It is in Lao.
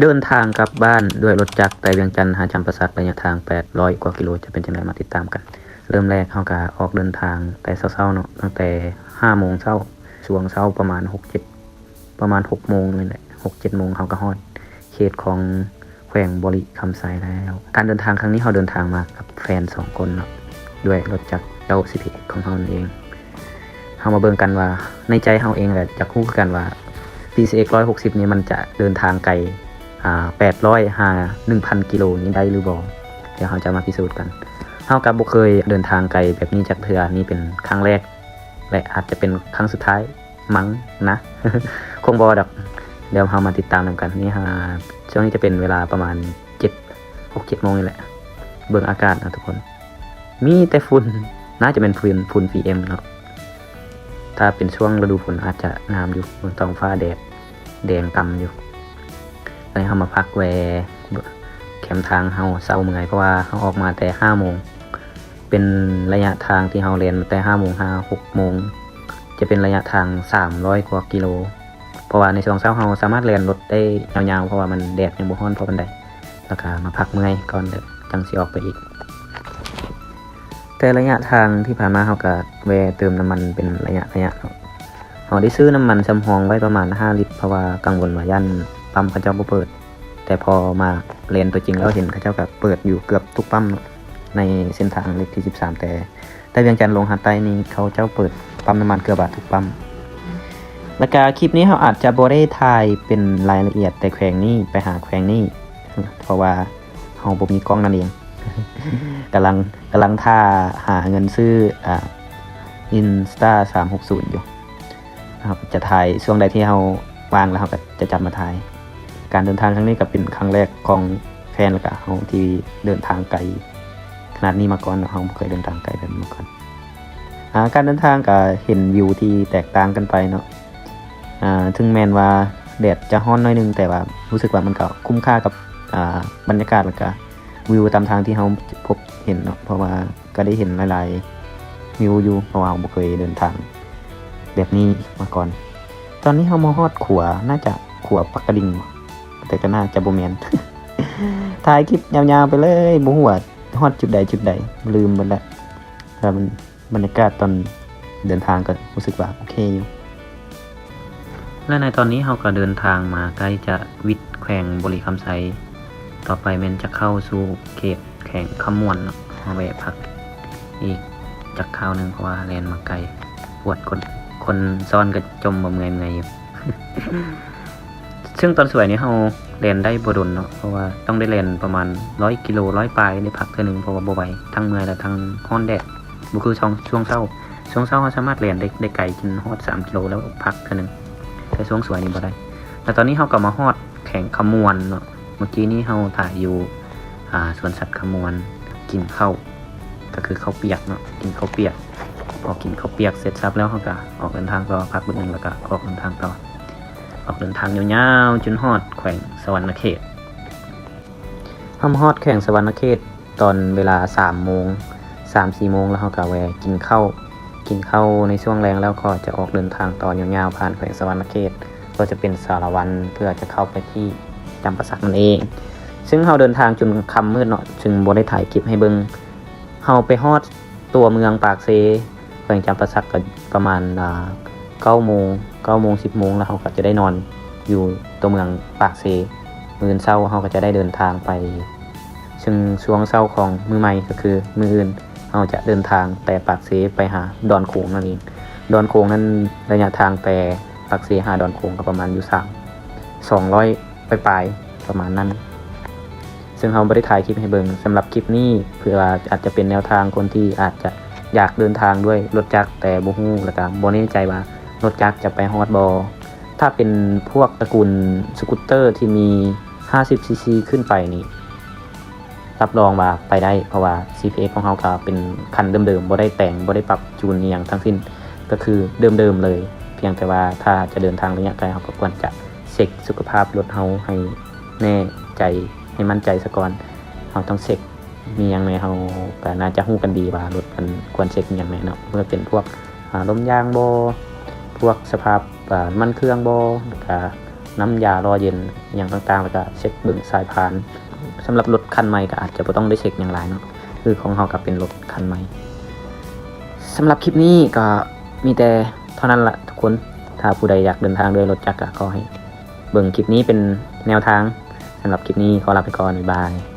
ເດີນທາງກັບບ້ານດ້ວຍລົດຈັກແຕ່ວຽງຈັນຫາຈຳປາສັກ ໄລຍະທາງແປດຮ້ອຍກວ່າກິໂລ ຈະເປັນຈັ່ງໃດ ມາຕິດຕາມກັນ. ເລີ່ມແລກເຮົາກະອອກເດີນທາງແຕ່ເຊົ້າໆເນາະ, ຕັ້ງແຕ່ຫ້າໂມງເຊົ້າ, ຊ່ວງເຊົ້າປະມານຫົກເຈັດ ປະມານຫົກໂມງນີ້ແຫຼະ, ຫົກເຈັດໂມງເຮົາກະຮອດເຂດຂອງແຂວງບໍລິຄຳໄຊແລ້ວ. ການເດີນທາງຄັ້ງນີ້ເຮົາເດີນທາງມາກັບແຟນສອງຄົນເນາະ, ດ້ວຍລົດຈັກເຈົ້າ ຊີພີເອັກ ຂອງເຮົານັ້ນເອງ. ເຮົາມາເບິ່ງກັນວ່າ ໃນໃຈເຮົາເອງກະຢາກຮູ້ຄືກັນວ່າ ຊີພີເອັກ ຮ້ອຍຫົກສິບນີ້ມັນຈະເດີນທາງໄກ ອາ ແປດຮ້ອຍຫາໜຶ່ງພັນກິໂລນີ້ໄດ້ຫຼືບໍ່? ດຽວເຮົາຈະມາພິສູດກັນ. ເຮົາກະບໍ່ເຄີຍເດີນທາງໄກແບບນີ້ຈັກເທື່ອ, ນີ້ເປັນຄັ້ງແລກ ແລະ ອາດຈະເປັນຄັ້ງສຸດທ້າຍ ມັ້ງນະ ຄົງບໍ່ດອກ. ດຽວເຮົາມາຕິດຕາມນຳກັນ. ນີ້ ອາ ຊ່ວງນີ້ຈະເປັນເວລາປະມານເຈັດ ຫົກເຈັດໂມງນີ້ແຫຼະ. ເບິ່ງອາກາດເນາະທຸກຄົນ, ມີແຕ່ຝຸ່ນ, ໜ້າຈະເປັນຝຸ່ນ ຝຸ່ນ ພີເອັມ ເນາະ. ຖ້າເປັນຊ່ວງລະດູຝົນອາດຈະງາມຢູ່, ເບິ່ງທ້ອງຟ້າແດດແດງກ່ຳຢູ່. ຕອນນີ້ເຮົາມາພັກແວ່ແຄມທາງ, ເຮົາເຊົາເມື່ອຍ ເພາະວ່າເຮົາອອກມາແຕ່ຫ້າໂມງ. ເປັນໄລຍະທາງທີ່ເຮົາແລ່ນມາແຕ່ຫ້າໂມງຫາຫົກໂມງ, ຈະເປັນໄລຍະທາງສາມຮ້ອຍກວ່າກິໂລ. ເພາະວ່າໃນຊ່ວງເຊົ້າເຮົາສາມາດແລ່ນລົດໄດ້ຍາວໆ, ເພາະວ່າມັນແດດຍັງບໍ່ຮ້ອນພໍປານໃດ. ແລ້ວກະມາພັກເມື່ອຍກ່ອນ ແລ້ວຈັ່ງຊິອອກໄປອີກ. ແຕ່ໄລຍະທາງທີ່ຜ່ານມາເຮົາກະແວ່ເຕີມນ້ຳມັນເປັນໄລຍະໆເນາະ. ເຮົາໄດ້ຊື້ນ້ຳມັນສຳຮອງໄວ້ປະມານຫ້າລິດ ເພາະວ່າກັງວົນວ່າຢ້ານປ້ຳເຂົາເຈົ້າບໍ່ເປີດ. ແຕ່ພໍມາແລ່ນຕົວຈິງແລ້ວ ເຫັນເຂົາເຈົ້າກະເປີດຢູ່ເກືອບທຸກປ້ຳເນາະ ໃນເສັ້ນທາງເລກທີສິບສາມ ແຕ່ ແຕ່ວຽງຈັນລົງຫາດໃຕ້ນີ້ ເຂົາເຈົ້າເປີດປ້ຳນ້ຳມັນເກືອບວ່າທຸກປ້ຳ. ແລ້ວກະຄລິບນີ້ເຮົາອາດຈະບໍ່ໄດ້ຖ່າຍເປັນລາຍລະອຽດແຕ່ແຂວງນີ້ໄປຫາແຂວງນີ້ ເພາະວ່າເຮົາບໍ່ມີກ້ອງນັ້ນເອງ. ກຳລັງ ກຳລັງຖ້າຫາເງິນຊື້ ອາ ອິນສະຕາ ສາມຫົກສູນຢູ່. ເຮົາຈະຖ່າຍຊ່ວງໃດທີ່ເຮົາວ່າງແລ້ວ ເຮົາກະຈະຈັບມາຖ່າຍ. ການເດີນທາງຄັ້ງນີ້ກະເປັນຄັ້ງແລກຂອງແຟນ ແລ້ວກະເຮົາທີ່ເດີນທາງໄກຂະໜາດນີ້ມາກ່ອນເນາະ, ເຮົາບໍ່ເຄີຍເດີນທາງໄກແບບນີ້ມາກ່ອນ. ອາ ການເດີນທາງກະເຫັນວິວທີ່ແຕກຕ່າງກັນໄປເນາະ. ອາ ເຖິງແມ່ນວ່າແດດຈະຮ້ອນໜ້ອຍໜຶ່ງ ແຕ່ວ່າຮູ້ສຶກວ່າມັນກະຄຸ້ມຄ່າກັບ ອາ ບັນຍາກາດ ແລ້ວກະວິວຕາມທາງທີ່ເຮົາພົບເຫັນເນາະ, ເພາະວ່າ ກະໄດ້ເຫັນຫຼາຍໆວິວຢູ່ ເພາະວ່າເຮົາບໍ່ເຄີຍເດີນທາງແບບນີ້ມາກ່ອນ. ຕອນນີ້ເຮົາມາຮອດຂົວ ໜ້າຈະຂົວປັກກະດິງ ແຕ່ກະໜ້າຈະບໍ່ແມ່ນ. ຖ່າຍຄລິບຍາວໆໄປເລີຍ ບໍ່ຮູ້ວ່າຮອດຈຸດໃດຈຸດໃດ ລືມເບິດແລ້ວ. ແຕ່ມັນ ບັນຍາກາດຕອນເດີນທາງກະຮູ້ສຶກວ່າໂອເຄຢູ່. ແລະ ໃນຕອນນີ້ເຮົາກະເດີນທາງມາໃກ້ຈະວິດແຂວງບໍລິຄຳໄຊ, ຕໍ່ໄປແມ່ນຈະເຂົ້າສູ່ເຂດແຂວງຄຳມ່ວນເນາະ. ເຮົາແວະພັກອີກຈັກຄາວໜຶ່ງ ເພາະວ່າແລ່ນມາໄກ ປວດກົ້ນ, ຄົນຊ້ອນກະຈົ່ມບໍ່ເມື່ອຍໆຢູ່. ເຊິ່ງຕອນສວຍນີ້ເຮົາແລ່ນໄດ້ບໍ່ດົນເນາະ, ເພາະວ່າຕ້ອງໄດ້ແລ່ນປະມານຮ້ອຍກິໂລ ຮ້ອຍປາຍ ໄດ້ພັກເທື່ອໜຶ່ງ ເພາະວ່າບໍ່ໄຫວ ທັງເມື່ອຍ ແລະ ທັງຮ້ອນແດດ. ບໍ່ຄືຊ່ວງ ຊ່ວງເຊົ້າ, ຊ່ວງເຊົ້າເຮົາສາມາດແລ່ນໄດ້ ໄດ້ໄກຈົນຮອດສາມກິໂລແລ້ວພັກເທື່ອໜຶ່ງ, ແຕ່ຊ່ວງສວຍນີ້ບໍ່ໄດ້. ແລ້ວຕອນນີ້ເຮົາກະມາຮອດແຂວງຄຳມ່ວນເນາະ. ເມື່ອກີ້ນີ້ເຮົາຖ່າຍຢູ່ ອາ ສວນສັດຄຳມ່ວນ ກິນເຂົ້າ ກະຄືເຂົ້າປຽກເນາະ, ກິນເຂົ້າປຽກ. ພໍກິນເຂົ້າປຽກເສັດສັບແລ້ວ ເຮົາກະອອກເດີນທາງຕໍ່ ພັກມື້ໜຶ່ງ ແລ້ວກະອອກເດີນທາງຕໍ່, ອອກເດີນທາງຍາວໆ ຈົນຮອດແຂວງສະຫວັນນະເຂດ. ເຮົາມາຮອດແຂວງສະຫວັນນະເຂດ ຕອນເວລາສາມໂມງ ສາມສີ່ໂມງ ແລ້ວເຮົາກະແວ່ກິນເຂົ້າ, ກິນເຂົ້າໃນຊ່ວງແລງແລ້ວກໍຈະອອກເດີນທາງຕໍ່ຍາວໆ ຜ່ານແຂວງສະຫວັນນະເຂດ ກໍຈະເປັນສາລະວັນ ເພື່ອຈະເຂົ້າໄປທີ່ຈຳປາສັກນັ້ນເອງ. ເຊິ່ງເຮົາເດີນທາງຈົນຄ່ຳມືດເນາະ, ຈຶ່ງບໍ່ໄດ້ຖ່າຍຄລິບໃຫ້ເບິ່ງ. ເຮົາໄປຮອດຕົວເມືອງປາກເຊ ແຂວງຈຳປາສັກ ກໍປະມານ ອາ ເກົ້າໂມງ ເກົ້າໂມງ ສິບໂມງ ແລ້ວເຮົາກໍຈະໄດ້ນອນຢູ່ຕົວເມືອງປາກເຊ. ມື້ອື່ນເຊົ້າເຮົາກໍຈະໄດ້ເດີນທາງໄປ ເຊິ່ງຊ່ວງເຊົ້າຂອງມື້ໃໝ່ກໍຄືມື້ອື່ນ ເຮົາຈະເດີນທາງແຕ່ປາກເຊໄປຫາດອນໂຂງນັ້ນເອງ. ດອນໂຂງນັ້ນໄລຍະທາງແຕ່ປາກເຊຫາດອນໂຂງກໍປະມານຢູ່ສາມ ສອງຮ້ອຍປາຍໆ ປະມານນັ້ນ. ເຊິ່ງເຮົາບໍ່ໄດ້ຖ່າຍຄລິບໃຫ້ເບິ່ງ. ສຳລັບຄລິບນີ້ ເພື່ອວ່າອາດຈະເປັນແນວທາງຄົນທີ່ອາດຈະຢາກເດີນທາງດ້ວຍລົດຈັກ ແຕ່ບໍ່ຮູ້ ແລ້ວກະບໍ່ແນ່ໃຈວ່າລົດຈັກຈະໄປຮອດບໍ່. ຖ້າເປັນພວກຕະກູນສະກູດເຕີທີ່ມີຫ້າສິບຊີຊີຂຶ້ນໄປນີ້ ຮັບຮອງວ່າໄປໄດ້, ເພາະວ່າຊີພີເອັກຂອງເຮົາກະເປັນຄັນເດີມໆ ບໍ່ໄດ້ແປງ ບໍ່ໄດ້ປັບຈູນອີ່ຫຍັງທັງສິ້ນ ກະຄືເດີມໆເລີຍ. ພຽງແຕ່ວ່າຖ້າຈະເດີນທາງໄລຍະໄກ ເຮົາກໍຄວນຈະເຊັກສຸຂະພາບລົດເຮົາໃຫ້ແນ່ໃຈ ໃຫ້ໝັ້ນໃຈສາກ່ອນ. ເຮົາຕ້ອງເຊັກມີຫຍັງແດ່ ເຮົາກະໜ້າຈະຮູ້ກັນດີວ່າລົດມັນຄວນເຊັກອີ່ຫຍັງແດ່ເນາະ, ເພື່ອເປັນພວກ ອາ ລົມຢາງບໍ່ ພວກສະພາບ ອາ ນ້ຳມັນເຄື່ອງບໍ່ ແລ້ວກະ ນ້ຳຢາຫຼໍ່ເຢັນຫຍັງຕ່າງໆ ແລ້ວກໍເຊັກເບິ່ງສາຍພານ. ສຳລັບລົດຄັນໃໝ່ກໍອາດຈະບໍ່ຕ້ອງໄດ້ເຊັກຫຍັງຫຼາຍເນາະ ຄືຂອງເຮົາກໍເປັນລົດຄັນໃໝ່. ສຳລັບຄລິບນີ້ກໍມີແຕ່ເທົ່ານັ້ນລະທຸກຄົນ. ຖ້າຜູ້ໃດຢາກເດີນທາງດ້ວຍລົດຈັກກໍຂໍໃຫ້ເບິ່ງຄລິບນີ້ເປັນແນວທາງ. ສຳລັບຄລິບນີ້ຂໍລາໄປກ່ອນ. ບາຍບາຍ.